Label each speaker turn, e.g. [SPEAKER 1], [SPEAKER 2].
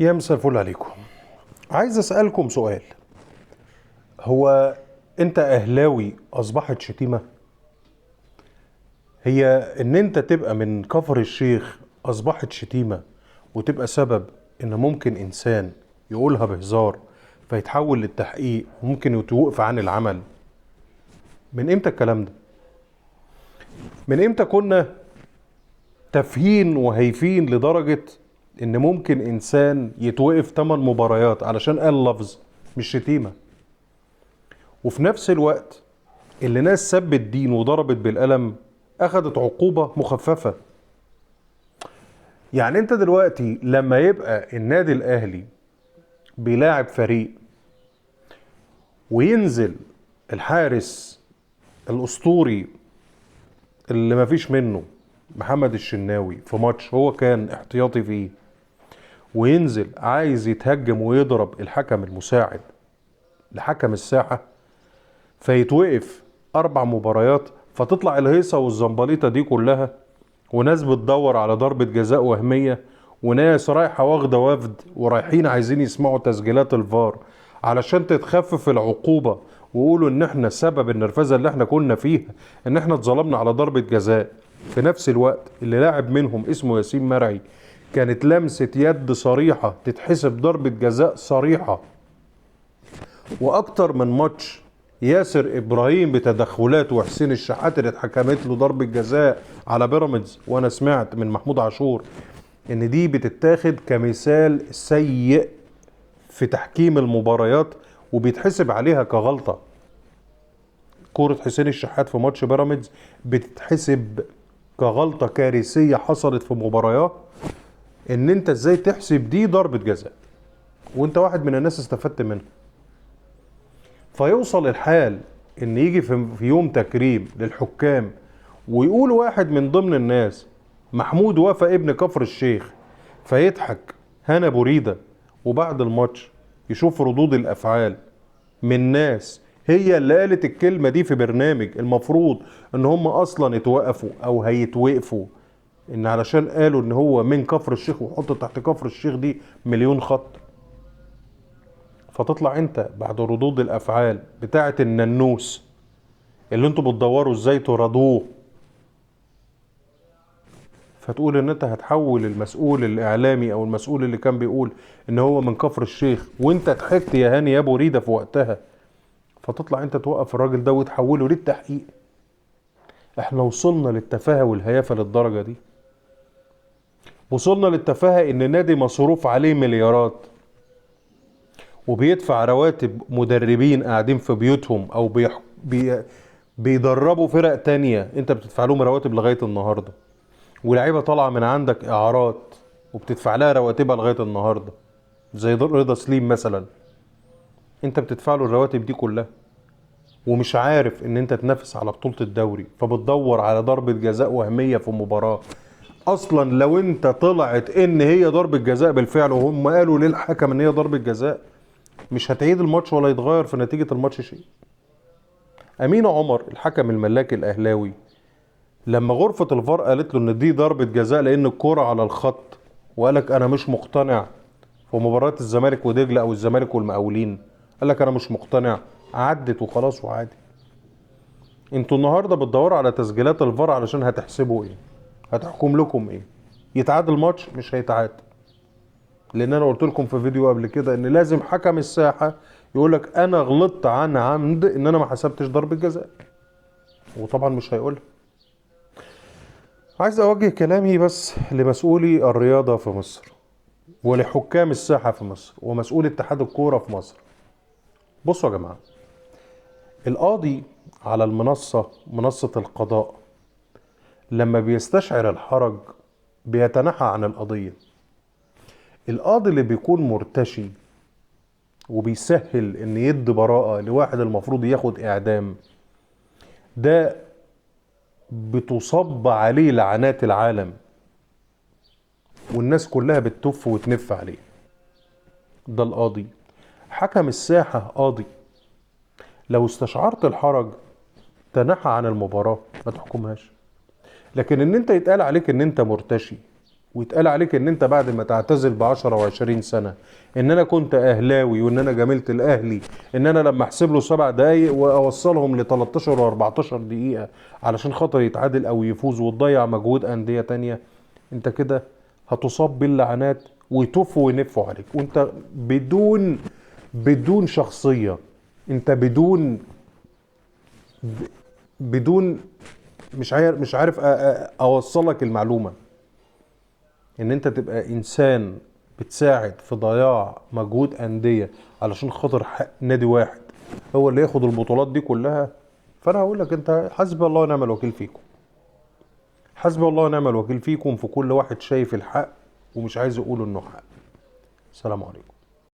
[SPEAKER 1] يا مساء الفل عليكم. عايز اسالكم سؤال، هو انت اهلاوي اصبحت شتيمه؟ هي ان انت تبقى من كفر الشيخ اصبحت شتيمه، وتبقى سبب ان ممكن انسان يقولها بهزار فيتحول للتحقيق وممكن يتوقف عن العمل. من امتى الكلام ده؟ من امتى كنا تافهين وهايفين لدرجة ان ممكن انسان يتوقف 8 مباريات علشان قال لفظ مش شتيمة؟ وفي نفس الوقت اللي ناس سبت الدين وضربت بالقلم اخدت عقوبة مخففة. يعني انت دلوقتي لما يبقى النادي الاهلي بيلاعب فريق وينزل الحارس الاسطوري اللي مفيش منه محمد الشناوي في ماتش هو كان احتياطي فيه، وينزل عايز يتهجم ويضرب الحكم المساعد لحكم الساحة فيتوقف 4 مباريات، فتطلع الهيصة والزنبليطة دي كلها، وناس بتدور على ضربة جزاء وهمية، وناس رايحة واخدة وفد ورايحين عايزين يسمعوا تسجيلات الفار علشان تتخفف العقوبة، ويقولوا ان احنا سبب النرفزة اللي احنا كنا فيها ان احنا اتظلمنا على ضربة جزاء. في نفس الوقت اللي لاعب منهم اسمه ياسين مرعي كانت لمسة يد صريحة تتحسب ضربة جزاء صريحة، واكتر من ماتش ياسر ابراهيم بتدخلاته وحسين الشحات اللي اتحكمت له ضربة جزاء على بيراميدز، وانا سمعت من محمود عاشور ان دي بتتاخد كمثال سيء في تحكيم المباريات وبيتحسب عليها كغلطة. كرة حسين الشحات في ماتش بيراميدز بتتحسب كغلطة كارثية حصلت في مباريات، ان انت ازاي تحسب دي ضربة جزاء وانت واحد من الناس استفدت منها. فيوصل الحال ان يجي في يوم تكريم للحكام ويقول واحد من ضمن الناس محمود وفا ابن كفر الشيخ، فيضحك هنا بريدة، وبعد الماتش يشوف ردود الافعال من ناس هي اللي قالت الكلمة دي في برنامج المفروض ان هم اصلا اتوقفوا او هيتوقفوا، ان علشان قالوا ان هو من كفر الشيخ وحط تحت كفر الشيخ دي مليون خط. فتطلع انت بعد ردود الافعال بتاعة الننوس اللي انتوا بتدوروا ازاي ترضوه، فتقول ان انت هتحول المسؤول الاعلامي او المسؤول اللي كان بيقول ان هو من كفر الشيخ وانت ضحكت يا هاني يا ابو ريده في وقتها، فتطلع انت توقف الراجل ده وتحوله للتحقيق. احنا وصلنا للتفاهة والهيافة للدرجة دي، وصلنا للتفاهة ان النادي مصروف عليه مليارات وبيدفع رواتب مدربين قاعدين في بيوتهم او بيدربوا فرق تانية انت بتدفع لهم رواتب لغاية النهاردة، ولاعيبة طالعة من عندك اعارات وبتدفع لها رواتبها لغاية النهاردة زي رضا سليم مثلا، انت بتدفع له الرواتب دي كلها ومش عارف ان انت تنافس على بطولة الدوري، فبتدور على ضربة جزاء وهمية في مباراة اصلا لو انت طلعت ان هي ضربة جزاء بالفعل وهم قالوا للحكم ان هي ضربة جزاء مش هتعيد الماتش ولا يتغير في نتيجة الماتش شيء. امين عمر الحكم الملاكي الاهلاوي لما غرفة الفار قالت له ان دي ضربة جزاء لان الكرة على الخط، وقالك انا مش مقتنع في مباراة الزمالك ودجلة او الزمالك والمقاولين، قالك انا مش مقتنع، عدت وخلاص وعادي. انتوا النهارده بتدوروا على تسجيلات الفار علشان هتحسبوا ايه؟ هتحكم لكم ايه؟ يتعادل ماتش؟ مش هيتعادل، لان انا قلت لكم في فيديو قبل كده ان لازم حكم الساحه يقولك انا غلطت عن عمد ان انا ما حسبتش ضربه جزاء، وطبعا مش هيقولها. عايز اوجه كلامي بس لمسؤولي الرياضه في مصر ولحكام الساحه في مصر ومسؤول اتحاد الكوره في مصر. بصوا يا جماعه، القاضي على المنصه، منصه القضاء، لما بيستشعر الحرج بيتنحى عن القضيه. القاضي اللي بيكون مرتشي وبيسهل ان يدي براءة لواحد المفروض ياخد اعدام، ده بتصب عليه لعنات العالم والناس كلها بتتف وتنف عليه. ده القاضي. حكم الساحة قاضي، لو استشعرت الحرج تنحى عن المباراة ما تحكمهاش. لكن ان انت يتقال عليك ان انت مرتشي ويتقال عليك ان انت بعد ما تعتزل ب10 و20 سنة ان انا كنت اهلاوي وان انا جاملت الاهلي، ان انا لما احسب له 7 دقايق واوصلهم ل 13 و14 دقيقة علشان خاطر يتعادل او يفوز وتضيع مجهود اندية تانية، انت كده هتصاب باللعنات ويتفوا وينفوا عليك، وانت بدون شخصية، انت بدون مش عارف اوصلك المعلومة ان انت تبقى انسان بتساعد في ضياع مجهود اندية علشان خاطر حق نادي واحد هو اللي ياخد البطولات دي كلها. فانا هقول لك انت حسبي الله ونعم الوكيل فيكم، حسبي الله ونعم الوكيل فيكم، في كل واحد شايف الحق ومش عايز يقول انه حق. السلام عليكم.